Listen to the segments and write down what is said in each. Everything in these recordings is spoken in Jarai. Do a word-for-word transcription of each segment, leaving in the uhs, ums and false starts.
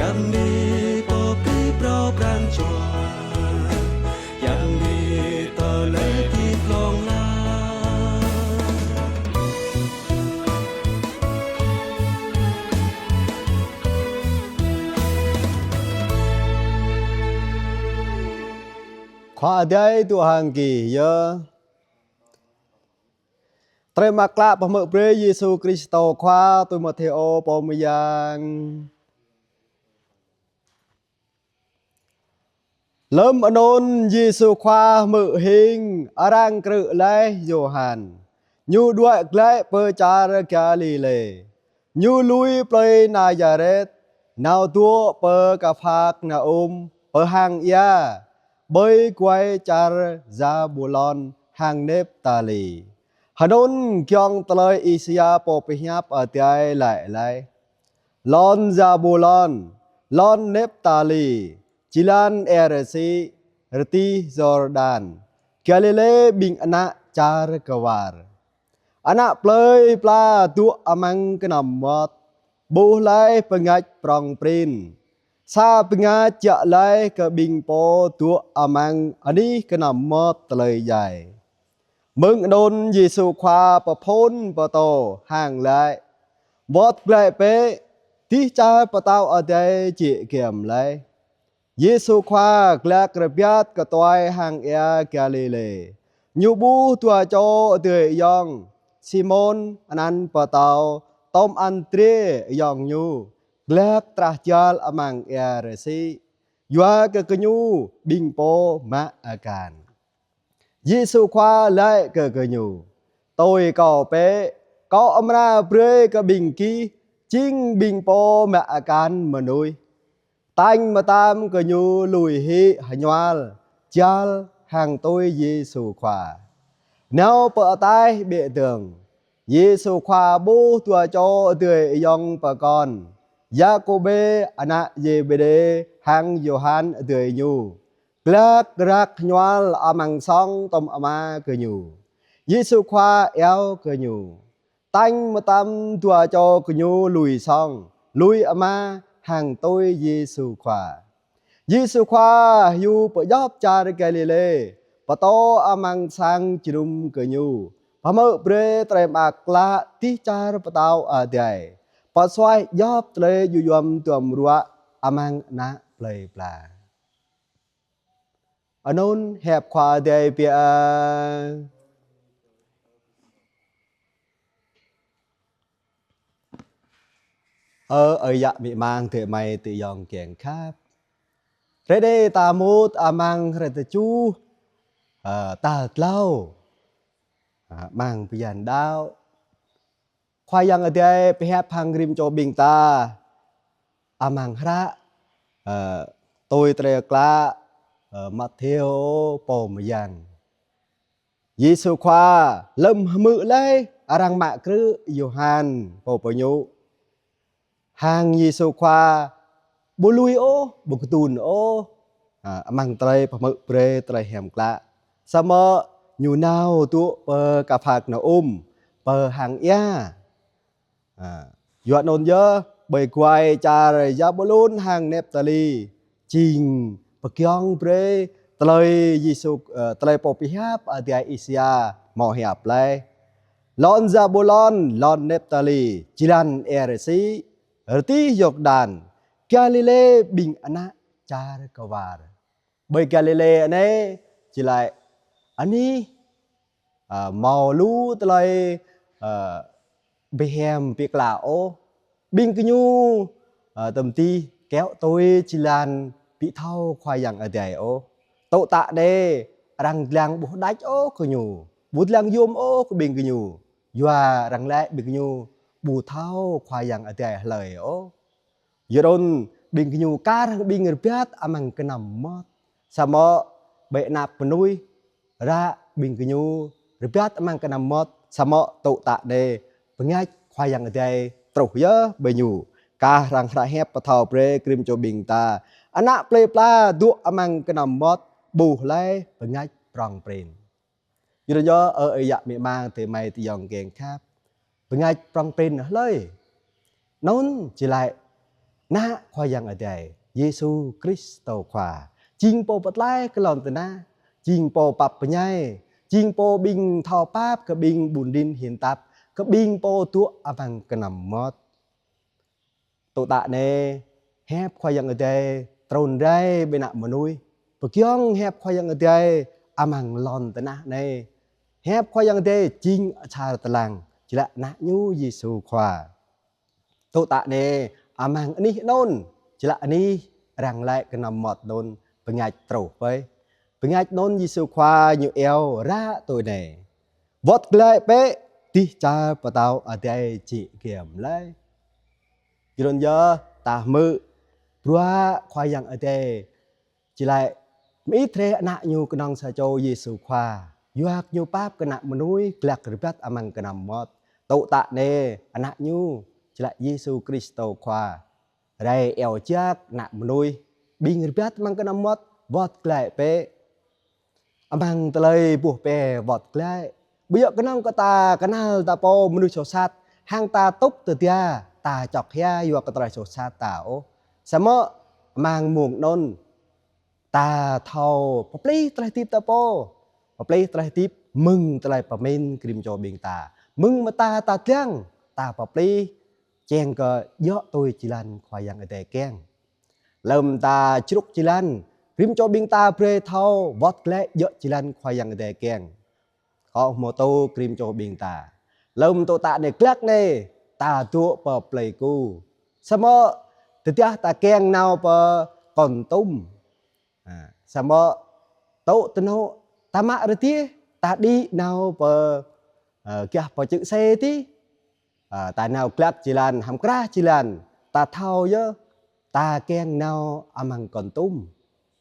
Yang ni pơpĭ phrâo pran jua, yang ni tơlơi ti plông la. Khua Adai tŭ hăng gih yơh. Tơlơi mơak klă pơhmư̆ brơi Yêsu Krist Khua tui Mathêô pô mơyang. Lơm anŭn Yêsu Khua hmư̆ hing arăng krư̆ laih Yôhan, Ñu đuaĭ glaĭ pơ čar Galilê. Ñu lui plơi Nazaret, nao dŏ pơ Kapharnaum, pơ hang ia, ƀơi guai čar Zabulon hăng Neptali. Hơnŭn giŏng tơlơi Isaia pô pơhiăp Adai laĭ laih: Lŏn Zabulon, lŏn Neptali, jơlan ia rơsĭ, rơdih Yordan, Galilê ƀing ană čar kơwar. Ană plơi pla dŏ amăng kơnăm mơmŏt, ƀuh laih bơngač prŏng prin. Sa bơngač jă laih kơ ƀing pô dŏ amăng anih kơnăm mơmŏt tơlơi djai. Mơ̆ng anŭn Yêsu Khua pơphŭn pơtô hăng laĭ: Wơ̆t glaĭ bĕ, dih čar pơtao Adai jĕ giăm laih. Yêsu Khua glăk rơbat kơtuai hang ia Galilê. Ñu ƀuh dua čô adơi ayŏng, Simôn anăn Pơtâo, tŏm Andrê ayŏng ñu, glăk trah jal amăng ia rơsĭ, yua kơ gơñu ƀing pô mă akan. Yêsu Khua laĭ kơ gơñu: Tui Kâo bĕ, Kâo amra brơi kơ ƀing gih jing ƀing pô mă akan mơnuih. Tañ mơtam gơñu lui hĭ hơñual, jal hăng tui Yêsu Khua. Nao pơ ataih ƀiă dơ̆ng, Yêsu Khua ƀuh dua čô adơi ayŏng pơkŏn, Yakôbê ană Zêbêđê hăng Yôhan adơi ñu, glăk răk hơñual amăng sŏng tŏm ama gơñu. Yêsu Khua iâu gơñu. Tañ mơtam dua čô gơñu lui sŏng, lui ama hăng tui Yêsu Khua. Yêsu Khua hyu pơdjŏp čar Galilê, pơtô amăng sang jơnum gơñu, pơhmư̆ brơi tơlơi mơak klă dih čar pơtao Adai, pơsuaih djŏp tơlơi djơ̆ yom duăm ruă amăng ană plơi pla. Anŭn hiăp Khua Adai biă. Ơ, ơi yă amĭ ama, adơi amai adơi ayŏng kiăng khăp. Hrơi anai ta mŭt amăng hrơi tơjuh, ơ, tal tlâo, ơ, amăng bơyan đăo. Khua Yang Adai pơhiăp hăng rĭm čô ƀing ta amăng hră, ơ, tui tơlơi klă, ơ, Mathêô pô mơyang. Yêsu Khua lơm hmư̆ laih arăng mă krư̆ Yôhan pô pơñu. Hăng Yêsu Khua ƀu lui ôh, ƀu kơdŭn ôh, ơ, amăng tơlơi pơhmư̆ brơi tơlơi hiam klă. Samơ̆ Ñu nao dŏ pơ Kapharnaum, pơ hang ia. Ơ, yua anŭn yơh, ƀơi guai čar Zabulôn hăng Neptali, jing pơgiŏng brơi tơlơi Yêsu, ơ, tơlơi pô pơhiăp Adai Isaia hmâo hiăp laih. Lŏn Zabulôn, lŏn Neptali, jơlan ia rơsĭ, rơdih Yordan, Galilê ƀing ană čar kơwar. Ƀơi Galilê anai, či laĭ anih, ơ, hmâo lu tơlơi, ơ, ƀu hiam ƀu klă ôh. Ƀing gơñu, ơ, tơm dih kiaŏ tui jơlan ƀu thâo Khua Yang Adai ôh. Tŏ tă anai, arăng lăng ƀu đač ôh kơ gơñu, ƀu lăng yôm ôh kơ ƀing gơñu. Yua arăng laĭ ƀing gơñu ƀu thâo Khua Yang Adai hlơi ôh. Yua anŭn ƀing gơñu kar hăng ƀing rơbat amăng kơnăm mơmŏt. Samơ̆ ƀơi anăp mơnuih ră ƀing gơñu rơbat amăng kơnăm mơmŏt, samơ̆ tŏ tă anai bơngač Khua Yang Adai truh yơh ƀơi ñu. Kar hăng hră hiăp pơthâo brơi kơ rĭm čô ƀing ta. Ană plơi pla dŏ amăng kơnăm mơmŏt ƀuh laih bơngač prŏng prin. Yua anŭn yơh, ơ, ơi yă amĭ ama, adơi amai adơi ayŏng kiăng khăp. Bơngač prŏng prin hlơi? Anŭn či laĭ Ană Khua Yang Adai, Yêsu Krist Khua, jing pô pơtlaih kơ lŏn tơnah, jing pô pap pơñai, jing pô ƀing thâo pap kơ ƀing ƀun rin hin tap, kơ ƀing pô dŏ amăng kơnăm mơmŏt. Tŏ tă anai, hiăp Khua Yang Adai trŭn rai ƀơi ană mơnuih, pơgiŏng hiăp Khua Yang Adai amăng lŏn tơnah anai. Hiăp Khua Yang Adai jing asar tơlang, jing laĭ Ană Ñu Yêsu Khua. Tŏ tă anai, amăng anih anŭn, jing laĭ anih arăng laĭ kơnăm mơmŏt anŭn, bơngač truh pơ. Bơngač anŭn Yêsu Khua Ñu iâu ră tui anai: Wơ̆t glaĭ bĕ, dêh čar pơtao adai jĕ giăm laih. Jơnŭn yơh ta hmư̆ bruă Khua Yang Adai jing laĭ mơit rai Ană Ñu kơnơ̆ng sa čô Yêsu Khua, yua kơ Ñu pap kơ ană mơnuih glăk rơbat amăng kơnăm mơmŏt. Tŏ tă anai Ană Ñu jing laĭ Yêsu Krist Khua rai iâu jak ană mơnuih ƀing rơbat amăng kơnăm mơmŏt: Wơ̆t glaĭ bĕ. Amăng tơlơi ƀuh pĕ wơ̆t glaĭ, ƀu djơ̆ kơnơ̆ng kơ ta kơnăl ta pô mơnuih soh sat, hăng ta tŭk tơdia, ta čŏk hia yua kơ tơlơi soh sat ta ôh. Samơ̆ amăng mông anŭn, ta thâo pơplih tơlơi hơdip ta pô, pơplih tơlơi hơdip mơ̆ng tơlơi pơmĭn kơ rĭm čô ƀing ta. Mơ̆ng mơta ta dlăng, ta pơplih, kiăng kơ djơ̆ tui jơlan Khua Yang Adai kiăng. Lơ̆m ta črŭk jơlan, rĭm čô ƀing ta brơi thâo wơ̆t glaĭ djơ̆ jơlan Khua Yang Adai kiăng. Kâo hmâo tŭ kơ rĭm čô ƀing ta. Lơ̆m tŏ tă anai glăk anai, ta dŏ pơ Pleiku. Samơ̆ tơdah ta kiăng nao pơ Kon Tum. Ha, samơ̆ tŏ tơnŏ ta mă rơdêh, ta đĭ nao pơ, ơ, gah pơ čư̆ xe tih. Ơ, ta nao glăk jơlan, hăm krah jơlan, ta thâo yơh, ta kiăng nao amăng Kon Tum.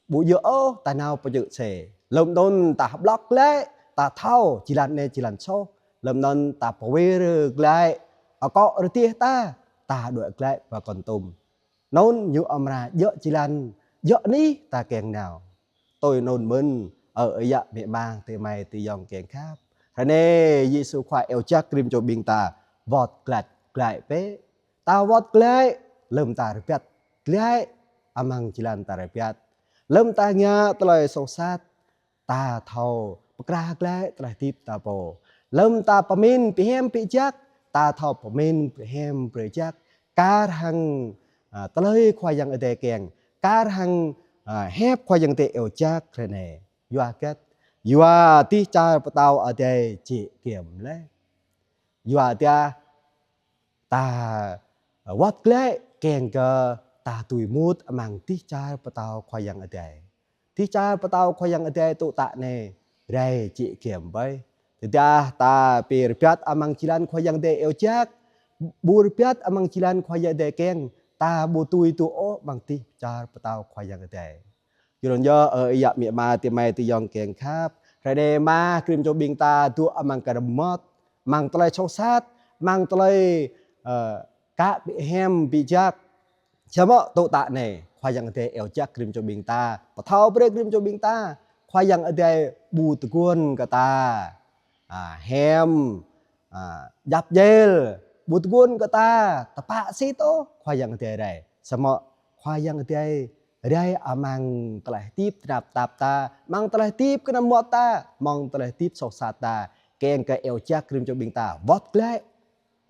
Ƀu djơ̆ ôh ta nao pơ čư̆ xe. Lơ̆m anŭn ta hơblŏk glaĭ, ta thâo jơlan anai jơlan soh. Lơ̆m anŭn ta pơwir glaĭ akŏ rơdêh ta, ta đuaĭ glaĭ pơ Kon Tum. Anŭn ñu amra djơ̆ jơlan, djơ̆ anih ta kiăng nao. Tui anŭn mơ̆n, ơ ayŏng amĭ ama, adơi amai adơi ayŏng kiăng khăp. Hrơi anai Yêsu Khua iâu jak kơ rĭm čô ƀing ta wơ̆t glaĭ, glaĭ bĕ. Ta wơ̆t glaĭ, lơ̆m ta rơbat glaĭ amăng jơlan ta rơbat. Lơ̆m ta ngă tơlơi soh sat, ta thâo pơkra glaĭ tơlơi hơdip ta pô. Lơ̆m ta pơmĭn bơhiam bơjăk, ta thâo pơmĭn bơhiam bơjăk. Kar hăng, ơ, tơlơi Khua Yang Adai kiăng, kar hăng, ơ, hiăp Khua Yang Adai iâu jak hrơi anai. Yua hơget? Yua dêh čar pơtao adai jĕ giăm laih. Yua dah ta wơ̆t glaĭ kiăng kơ ta dưi mŭt amăng dêh čar pơtao Khua Yang Adai. Dêh čar pơtao Khua Yang Adai tŏ tă anai rai jĕ giăm ƀơi. Tơdah ta pi rơbat amăng jơlan Khua Yang Adai iâu jak, ƀu rơbat amăng jơlan Khua Yang Adai kiăng, ta ƀu dưi dŏ ôh amăng dêh čar pơtao Khua Yang Adai. Yua anŭn yơh, ơ ayŏng amĭ ama, adơi amai adơi ayŏng kiăng khăp. Hrơi anai mơ̆ kơ rĭm čô ƀing ta dŏ amăng kơnăm mơmŏt, amăng tơlơi soh sat, amăng tơlơi, ơ, ka bơhiam bơjăk. Samơ̆ tŏ tă anai, Khua Yang Adai iâu jak kơ rĭm čô ƀing ta, pơthâo brơi kơ rĭm čô ƀing ta, Khua Yang Adai ƀu tơguan kơ ta, ơ, hiam, ơ, djăp djel, ƀu tơguan kơ ta tơpă sĭt ôh Khua Yang Adai rai. Samơ̆ Khua Yang Adai rai amăng tơlơi hơdip tơnap tap ta, amăng tơlơi hơdip kơnăm mơmŏt ta, amăng tơlơi hơdip soh sat ta, kiăng kơ iâu jak kơ rĭm čô ƀing ta wơ̆t glaĭ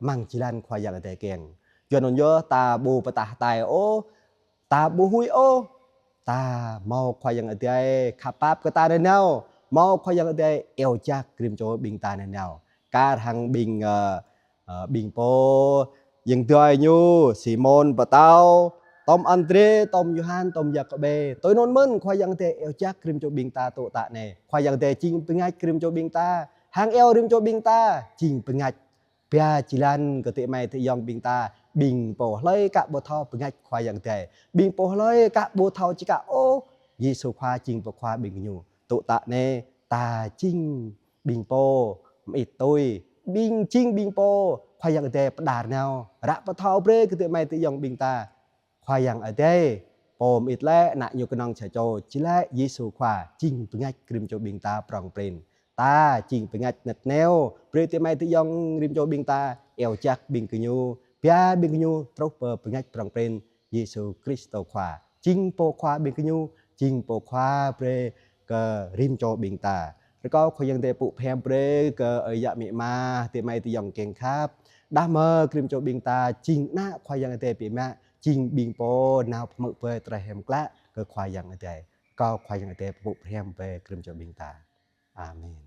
amăng jơlan Khua Yang Adai kiăng. Yua anŭn yơh ta ƀu pơtah hơtai ôh, ta ƀu huĭ ôh, ta hmâo Khua Yang Adai khăp pap kơ ta nanao, hmâo Khua Yang Adai iâu jak kơ rĭm čô ƀing ta nanao. Kar hăng ƀing, ơ, ơ, ƀing pô, jing dua ñu, Simôn Pơtâo, tŏm Andrê, tŏm Yôhan, tŏm Yakôbê. Tui anŭn mơ̆n Khua Yang Adai iâu jak kơ rĭm čô ƀing ta tŏ tă anai. Khua Yang Adai jing bơngač kơ rĭm čô ƀing ta, hăng iâu rĭm čô ƀing ta jing bơngač. Ba jơlan kơ adơi amai adơi ayŏng ƀing ta, ƀing pô hlơi ka ƀu thâo bơngač Khua Yang Adai, ƀing pô hlơi ka ƀu thâo čơkă ôh Yêsu Khua jing pô Khua ƀing gơñu. Tŏ tă anai ta jing ƀing pô mơit tui, ƀing jing ƀing pô Khua Yang Adai pơđar nao, ră pơthâo brơi kơ adơi amai adơi ayŏng ƀing ta. Khua Yang Adai, pô mơit laih, Ană Ñu kơnơ̆ng sa čô, jing laĭ Yêsu Khua, jing bơngač kơ rĭm čô ƀing ta prŏng prin. Ta jing bơngač nĕt neo, brơi adơi amai adơi ayŏng rĭm čô ƀing ta, iâu jak ƀing gơñu, ba ƀing gơñu truh pơ bơngač prŏng prin. Yêsu Kristô Khua. Jing Pô Khua ƀing gơñu, jing Pô Khua brơi kơ rĭm čô ƀing ta. Rơkâo Khua Yang Adai pŭ pơhrăm brơi kơ ơi yă amĭ ama, adơi amai adơi ayŏng kiăng khăp. Đah mơ̆ kơ rĭm čô ƀing ta jing ană Khua Yang Adai biă mă, jing ƀing pô nao pơhmư̆ brơi tơlơi hiam klă kơ Khua Yang Adai. Rơkâo Khua Yang Adai pŭ pơhrăm brơi kơ rĭm čô ƀing ta. Amen.